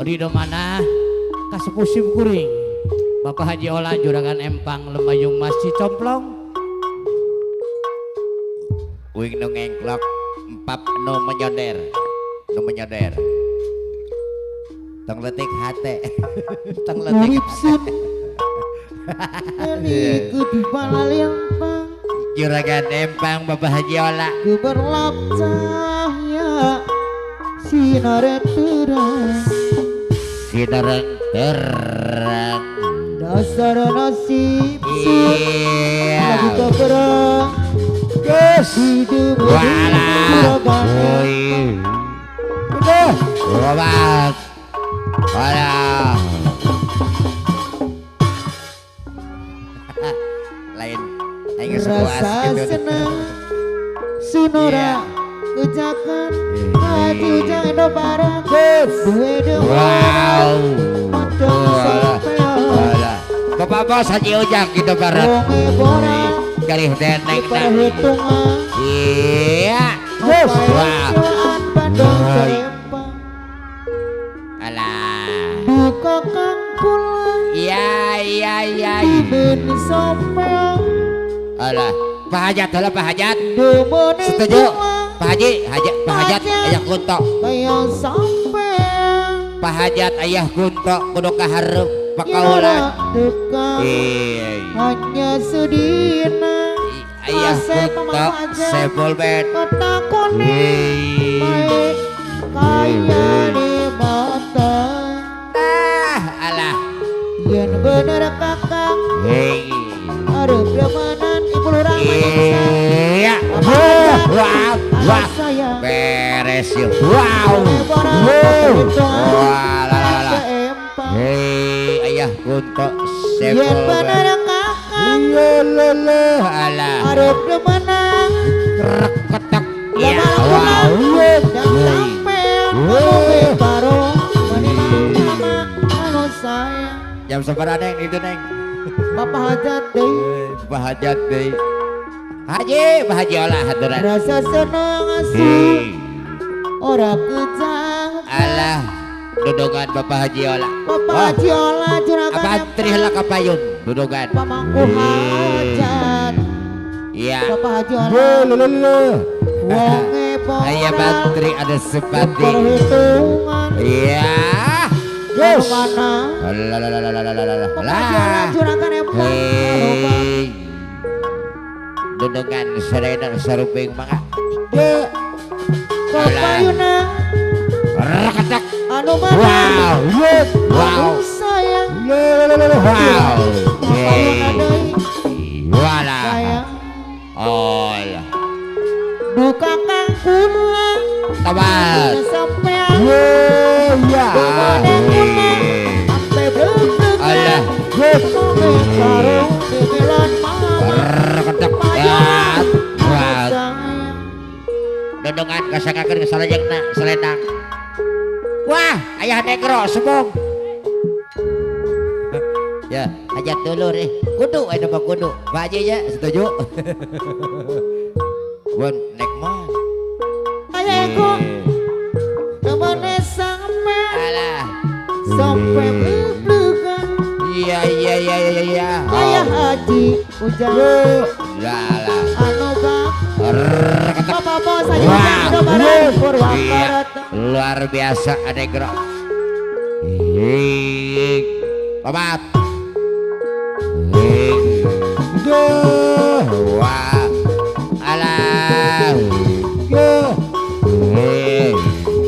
Rido mana kasepuh sim kuring. Bapak Haji Ola Juragan Empang Lemayung Mas Cicomplong. Wing nu ngengklok empap nu menyonder. Nu menyonder. Tong letik hate. Tong letik. Juragan Empang Bapak Haji Ola. Gemerlap cahaya sinar terang. Sinar terang. Dasar nasib iya. Lagi keberang. Yes. Walah. Udah. Walah. Walah. Lain. Rasa senang sunora kejakan hati jangan barang wow. Bapak bos Haji Ujang gitu bareng garih deneng iya wah alah duka kang kula iya iya iya alah, Pak Hajat, halo Pak Hajat. Setuju? Pak Haji, Hajat, Pak Hajat, Ayah Kunto. Pak Hajat, Ayah Kunto, kudu kahareup pakaulan. Iya. Hanya sedina. Ayah Kunto, sebol bed. Ah, alah. Yen bener kakak. Aduh, iya, wow, wah, beres yuk, wow, wah, lah, lah, hei, Ayah Kunto, sebol, lele, alah, ketek, ya, wow, jam seberapa neng itu neng? Bapak Hajat deh, Bapak Hajat deh. Haji, Pak Haji Ola haturan. Rasa senang asih, ora kejang. Alah, dudungan Bapak Haji Ola. Bapak Haji Ola juragan. Apa trihlah kapayun, dudungan. Pamangku hajat. Iya. Bapak Haji Ola. Lele. Wonge Ayah bantri ada sepati. Perhitungan. Iya. Yes. Mana? Alah, alah, alah, alah, alah. Bapak Haji Ola juragan empang. Hei. Dudungan serena seruping mangga. Kapayuna. Rakatak. Anu mana? Wow. Wow. Sayang. Wow. Kapayuna deui. Wala. Sayang. Oh lah. Duka kang kula. Tabat. Sampean. Iya. Sampai blek. Alah. Karo dimelon mama. Rakatak. Dodongan kasangkakeun salajengna selendang. Wah, ayah negro sebong. Ya, hajat dulu nih. Kudu aya mah kudu. Pak Haji ya, setuju? Bun, nek mah. Aya ku. Temene sampe. Alah. Sampe bleblegan. Iya iya iya iya iya. Ayah Haji Ujang. Lah. Anu bang. Bapak bos Haji Ujang Indomaret Purwakarta. Luar biasa adegro. Tobat. Wah. Alah.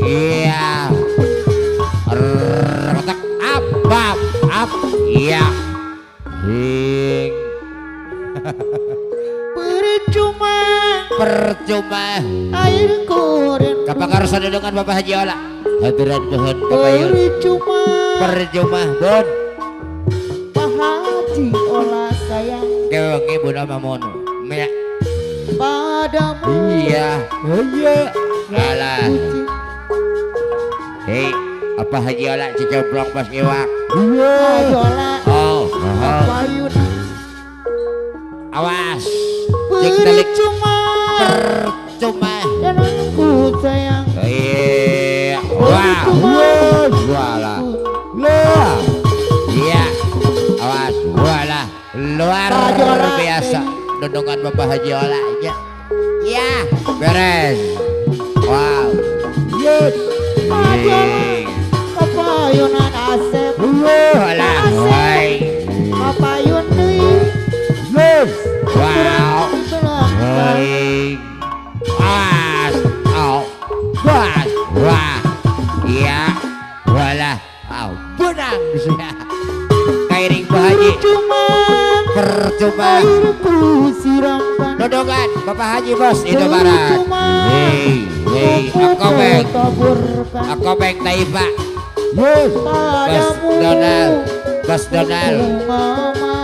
Iya. Retak up up up. Iya. Percuma. Percuma. Air koren. Kapan harus ada dengan Bapak Haji Ola? Hadiran Tuhan Kapayun. Percuma. Percuma, Bun. Pak Haji Ola sayang. Kewengi Bunda Mamono. Mek. Padamu. Iya. Iya. Alah. Hei, apa Haji Ola cicomplong pas ngiwak? Iya. Haji Ola. Oh. Kapayun. Awas. Percuma. Percuma. Dan aku sayang. Iya. Wah. Wah, walah. Luar. Iya. Awas, walah. Luar biasa. Dondongan Bapak Haji Ola ya. Ya, beres. Wow. Yes. Kapayunan Asep. Walah. Kapayun deui. Yes. Wow. Hei. As. Au. Wah. Wah. Iya. Walah. Au. Benang. Kairing Pak Haji. Percuma. Dodongan Bapak Haji Bos Indomaret. Hei, hei, akobeng. Akobeng Taifa. Bos Donald, Bos Donald.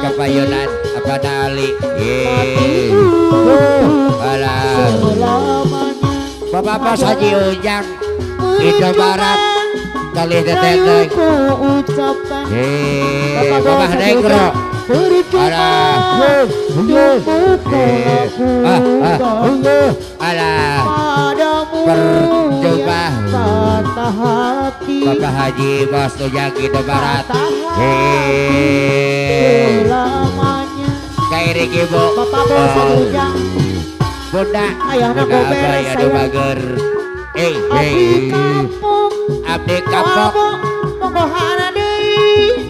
Kapayunan apa Dali. Hei. Alah. Bapak Bos Haji Ujang Indomaret kali teteh. Hei, Bapak Negro. Alah, alah, percuma. Bapak Haji Bos Ujang Indomaret. Hei, kairing ibu. Bapak Bos Ujang. Bunda, bunda abai anu bager. Eh, hei, abdi kapok.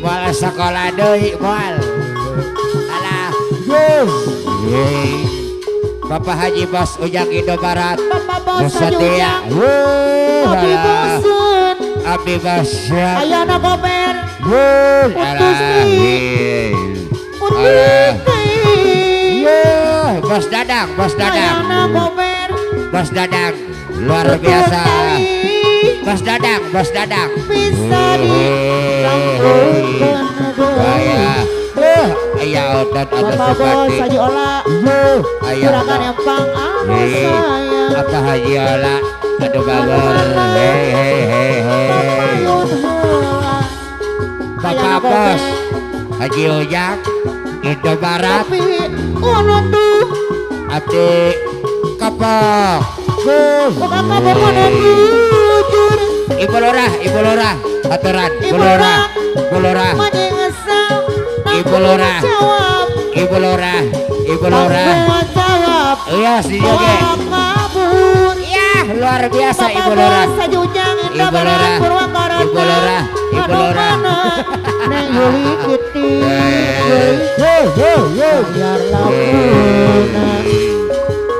Moal sekolah deui moal. Alah. Hei. Bapak Haji Bos Ujang Indomaret. Bapak Bos Setia. Abdi bosen. Abdi bosen. Ayana gober. Alah. Alah. Bos Dadang, Bos Dadang. Ayana gober. Bos Dadang luar biasa. Bos Dadang, Bos Dadang. Bisa disampaikan. Ayah, ayah otot ada sepati. Bapak Haji Ola, juragan empang anu sayang. Apa Haji Ola, aduh bager. Hei hei hei hei. Bapak Bos Haji Ujang Indomaret. Abdi kapok. Ibu Lurah, Ibu Lurah, aturan, Ibu Lurah, Ibu Lurah, Ibu Lurah, Ibu Lurah, Ibu Lurah. Iya, si Yoge. Iya, luar biasa Ibu Lurah. Ibu Lurah, Ibu Lurah, Ibu Lurah.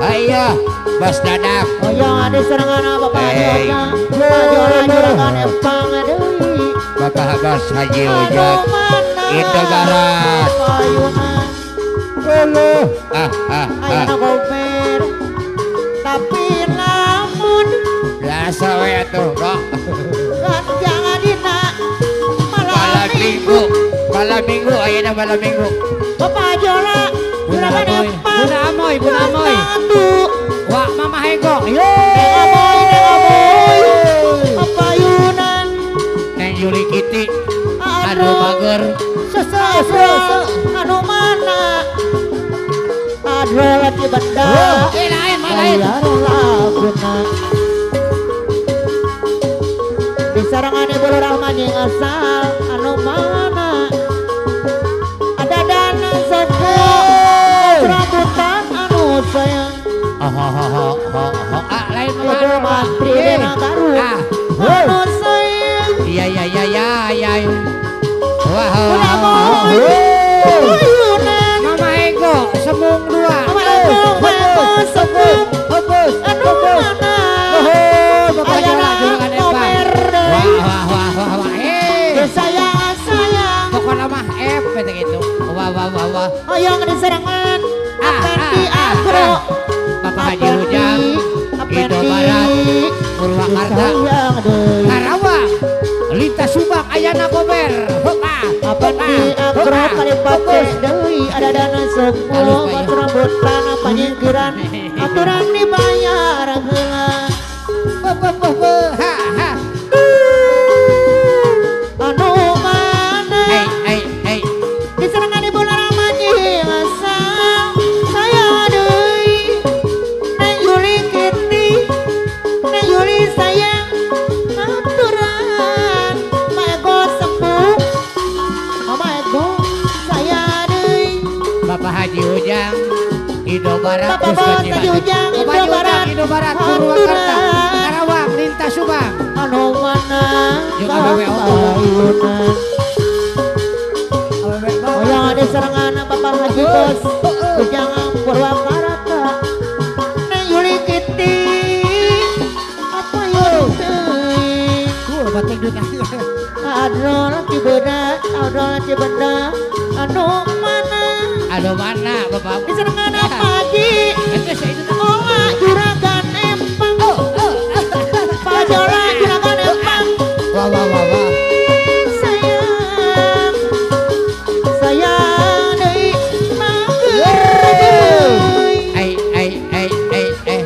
Ayo, Bos Dadang. Oyong ada serangan Bapak Haji Ujang. Haji Ola juragan empang deui. Bapak Bos Haji Ujang Indomaret. Ah ah ah. Ayana gober. Tapi lamun biasa we atuh, Kok. Jangan dina malam minggu. Malam minggu ayeuna malam minggu. Bapak Haji Ola juragan empang. Bunda Amoy, Bunda Amoy. Wah, Mama Hego. Yo. Neng Amoy, Neng Amoy. Papayunan. Neng Yuli Kitty. Anu bager. Sese, anu mana? Anu lagi benda. Eh, lain, lain. Laguna. Di sarangan Ibu Lurah Manjing asal anu mana? Ada dana soko. Rambutan anu sayang. Oh, oh, oh, oh, oh, ah, lain mah. Ah, anu sayang. Iya, iya, iya, iya, iya. Wah, Mama Ego, semung dua. Mama Ego, Mama Ego, semung. Anu mana? Bapak Juragan empang. Wah, wah, wah, wah, wah. Eh. Sayang, sayang. Pokoknya mah F gitu. Wah, wah, wah, wah. Oyong diserangan. Apendi Agro. Bapak Haji Ujang Indomaret Purwakarta Karawang Lintas Subang ayana gober. Apendi Agro Kalipate deui ada dana sukmo rambutan panyingkiran aturan dibayar heula. Ha ha. Anu mana? Hei hei hei. Diserangan Ibu Lurah Manjing asal saya deui. Neng Yuli Kitty, Neng Yuli sayang aturan. Bapak Haji Ujang Indo Barat, Bapak Bos Haji Ujang Indo Barat, Indo Barat, Purwakarta, Karawang, lintas Subang. Anu mana? Jeung awewe oge. Hoyong ada serangan Bapak Haji Bos Ujang Purwakarta. Neng Yuli Kitty apa yuk teuing? Batik duit. Adrol Cibeda, Adrol Cibeda, anu mana? Anu mana Bapak? Di serangan pagi, olah juragan empang, pajola juragan empang. Wah wah wah wah. Sayang, sayang deui mager deui. Ai ai ai ai eh.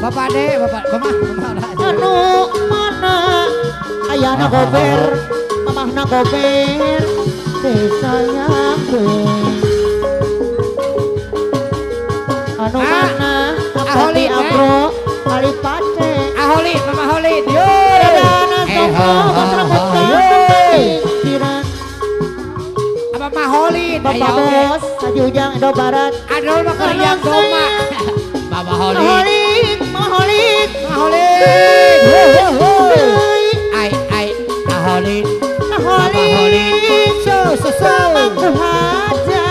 Bapak de, bapak, mama, mama. Anu mana? Ayahna gober, mamahna gober, deh sayang deui. Anu mana? Apati Abro, Alipate. Aholin, Mama Holin. Yo. Radana Soko, pikiran. Mama Holin. Bapak Bos, Haji Ujang Indo Barat. Aduh, mah kerjaan doma. Mama Holin. Holin, Mama Holin. Mama Holin. Ai ai, Aholin. Mama Holin. So so so. Mama Haja.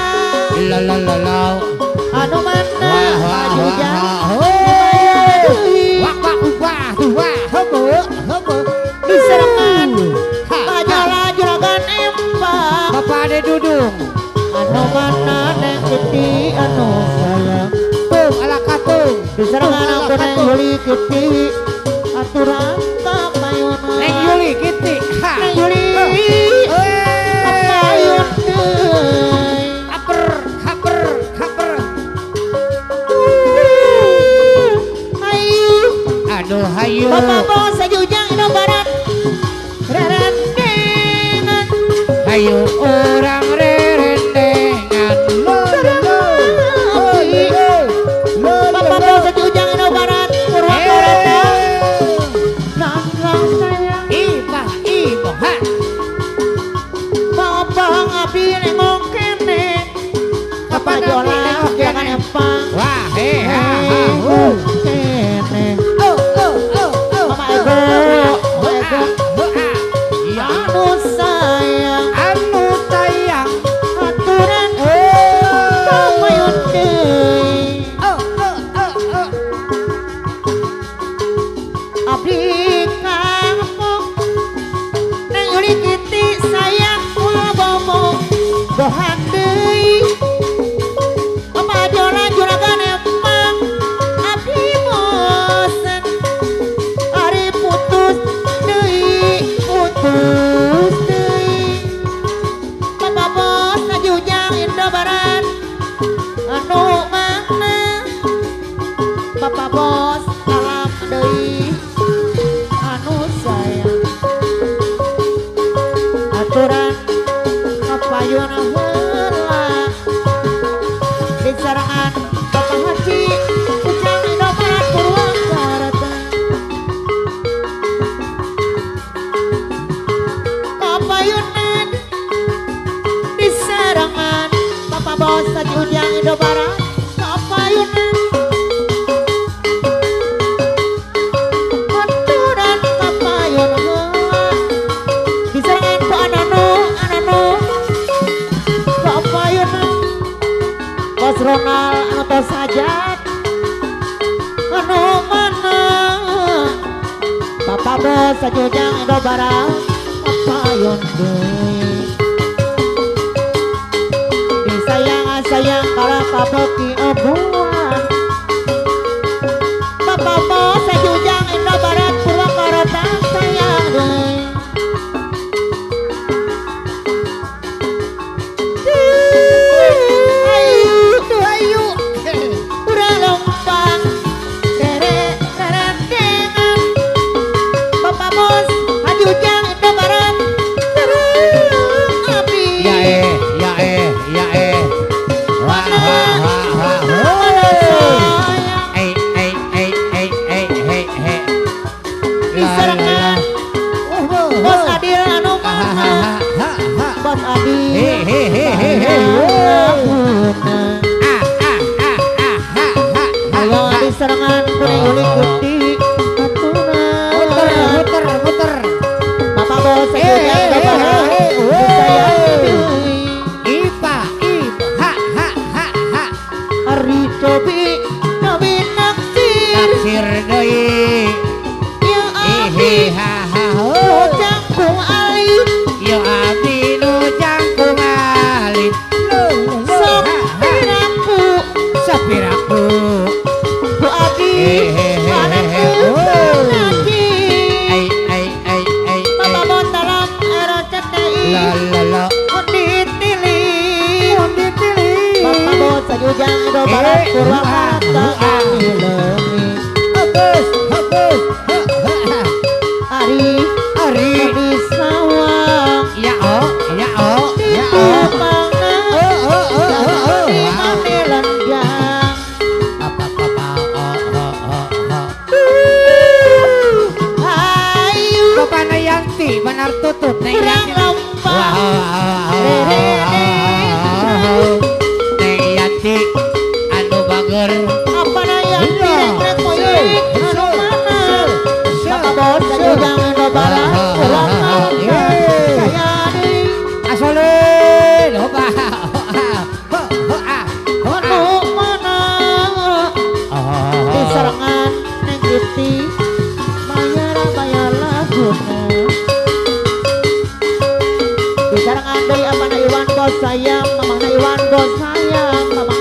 La la la la. Anu mana? Haji Ujang. Wah wah wah wah. Hebo hebo. Di serangan Pajola juragan empang. Bapak Ade Dudung. Anu mana Neng Kitty anu sayang. Tung ala katung. Di serangan aku Neng Yuli Kitty aturan kapayuna. Neng Yuli Kitty. Neng Yuli kapayun deui. Haper haper haper. Hayu. Aduh hayu. Bapak Bos Haji Ujang Indo Barat. Rerendengan. Hayu orang rerendengan. Bapak Bos Haji Ujang Indo Barat Purwakarta. Nanglang sayang. Ipah ipoh ha. Babang abdi nengok kene. Bapak Jola jangan empang. Wah he ha ha hu. Kene. Oh oh oh oh. Mama Ego, Mama Ego. Anu sayang, anu tayang, aturan kapayun deui. Oh oh oh oh. Abdi kapok Neng Yuli Kitty sayang moal bomo bohang deui. Bapak Jola juragan empang abdi bosen ari putus deui putus deui. Bapak Bos Haji Ujang Indo Barat anu mana? Bapak Bos alam deui anu sayang aturan kapayun heula di sarangan Bapak Haji Ujang Indo Barat Purwakarta. Kapayunan di sarangan Bapak Bos Haji Ujang Indo Barat kapayunan aturan kapayun heula di sarangan ku anano anano kapayunan Bos Ronald anu tos hajat anu mana? Bapak Bos Haji Ujang Indo Barat kapayun deui. Disayang sayang kalah kabeki obuan. Bapak Bos Haji Ujang Indo Barat Purwakarta sayang deui. Ayu Hayu. Urang lempang rere rerendengan. Bapak Bos Haji Ujang Indo Barat terang api. Ya eh ya eh ya eh. Wah wah wah wah. Indobarat Purwakarta kami leungit. Hapus hapus. Ari Ari di sawang ya oh ya oh di ya oh. tukangna Oh oh oh oh oh. di mane lenjang. Apa apa oh oh oh oh. Ayu Bapak Nayanti benar tutut Neng kurang Yanti. lompat. Neng Yanti anu bager. Apa Nayanti Iya. rek moyek anu mana? Bapak bos jujang Indobarat Purwakarta saya di Asolin hoba. anu mana? Di serangan Neng Riti Mayara bayar laguna. Di sarangan deui amana Iwan bos sayang, mamahna Iwan bos sayang, mamahna